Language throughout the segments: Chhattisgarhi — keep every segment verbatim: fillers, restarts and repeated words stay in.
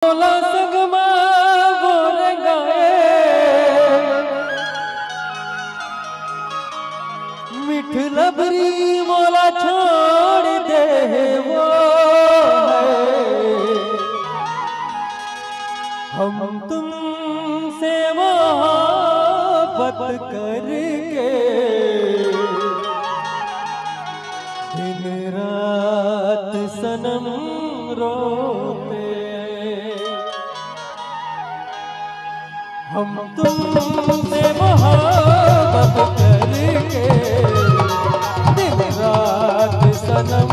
मोला संग मा वो रंगाए, मिठ लबरी मोला छोड़ दे वो है। हम तुमसे मोहब्बत करके दिन रात सनम रोते। हम तुमसे मोहब्बत करके दिन रात सनम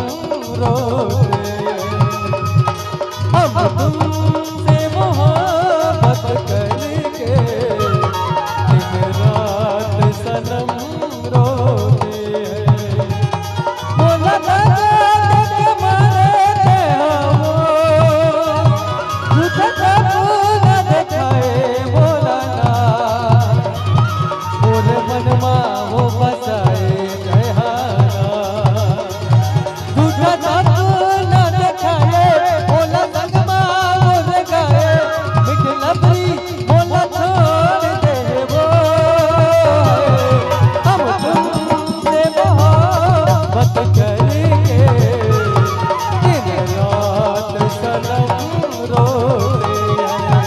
रोते। हम तुमसे मोहब्बत करके दिन रात सनम रोते हैं। मोला दगा देके मारे ते हवो, झूठा चाकू न देखाए मोला ना, मोरे मन मा वो बसाए कहाना। झूठा चाकू न देखाए, मोला संग मा वो रंगाए, मिठ लबरी मोला छोड़ दे वो। हम तुमसे मोहब्बत करके दिन रात सनम रोते हैं।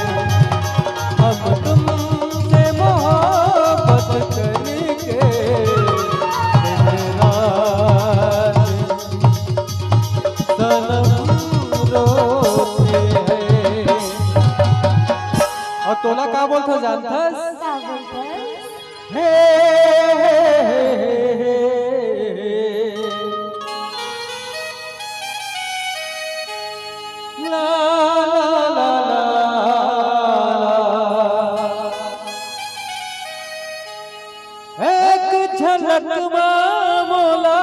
हम तुमसे मोहब्बत करके दिन रात सनम रोते हैं। अउ तोला का बोलथस जानथस? का बोलथस? हे, हे, हे, हे, हे। ला, ला, ला, ला, ला। एक झलक मा मोला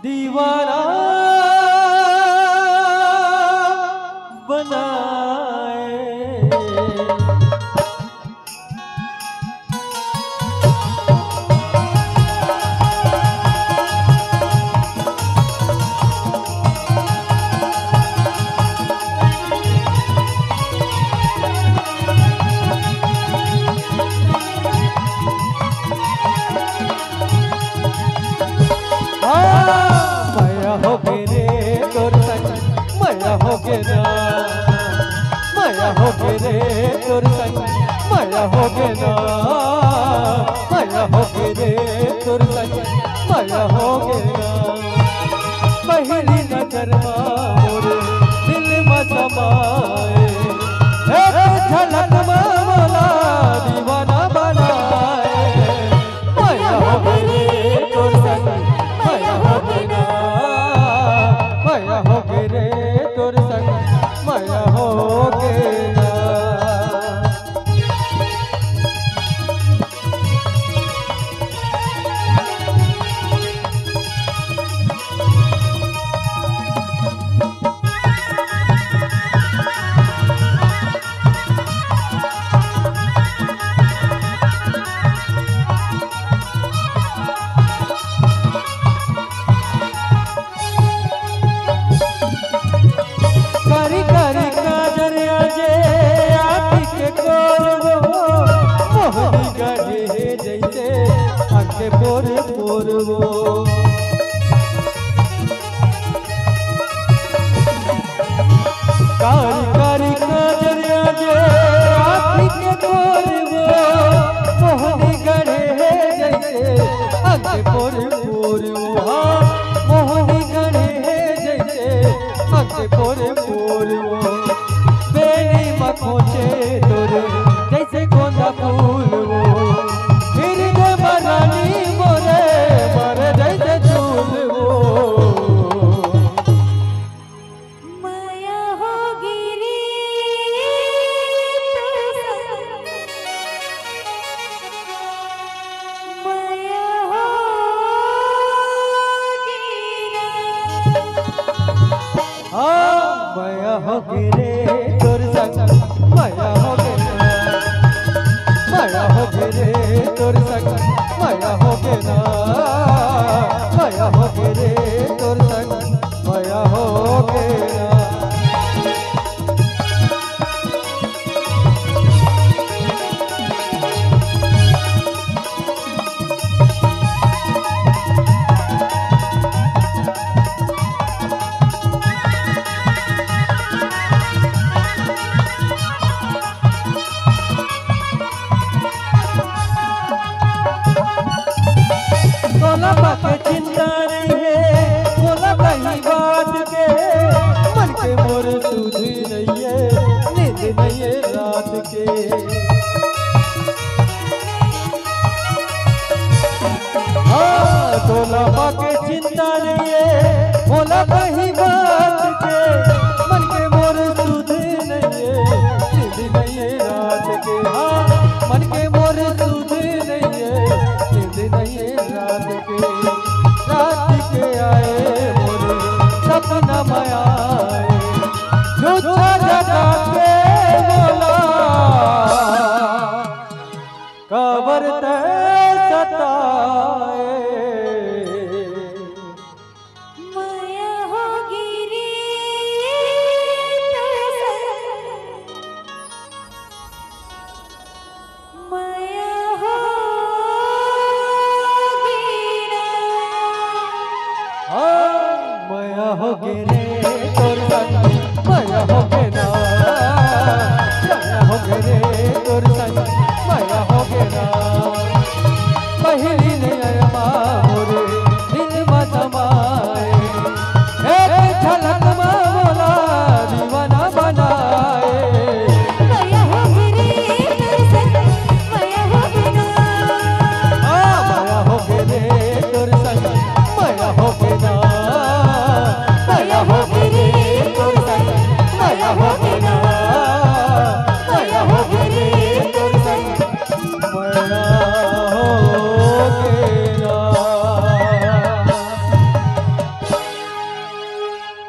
दीवाना बनाए। हाँ, मया होगे रे तोर संग, मया होगे ना, मया होगे रे तोर संग, मया होगे ना, मया होगे रे तोर संग, मया होगे ना। पहिली नजर मा मोरे दिल मा समाए, एक झलक मा मोला दीवाना बनाए। मया होगे रे तोर संग, मया होगे ना, मया होगे रे तोर संग, मया होगे ना। कारी कारी काजर आजे आँखी के कोर वो, मोहनी गढ़े हे जैसे आँखे पोर पोर वो। कारी कारी काजर आजे आँखी के कोर वो, मोहनी गढ़े हे जैसे आँखे पोर पोर वो। हाँ, मोहनी गढ़े हे जैसे आँखे पोर पोर वो। बेनी मा खोचे तोर जैसे गोंदा फूल वो, फिर दे मरानी मोरे मर जैसे चूल वो। मया होगे रे तोर संग, मया होगे ना। हाँ, मया होगे रे तोर संग, मया होगे ना, मया होगे रे तोर संग, मया होगे ना।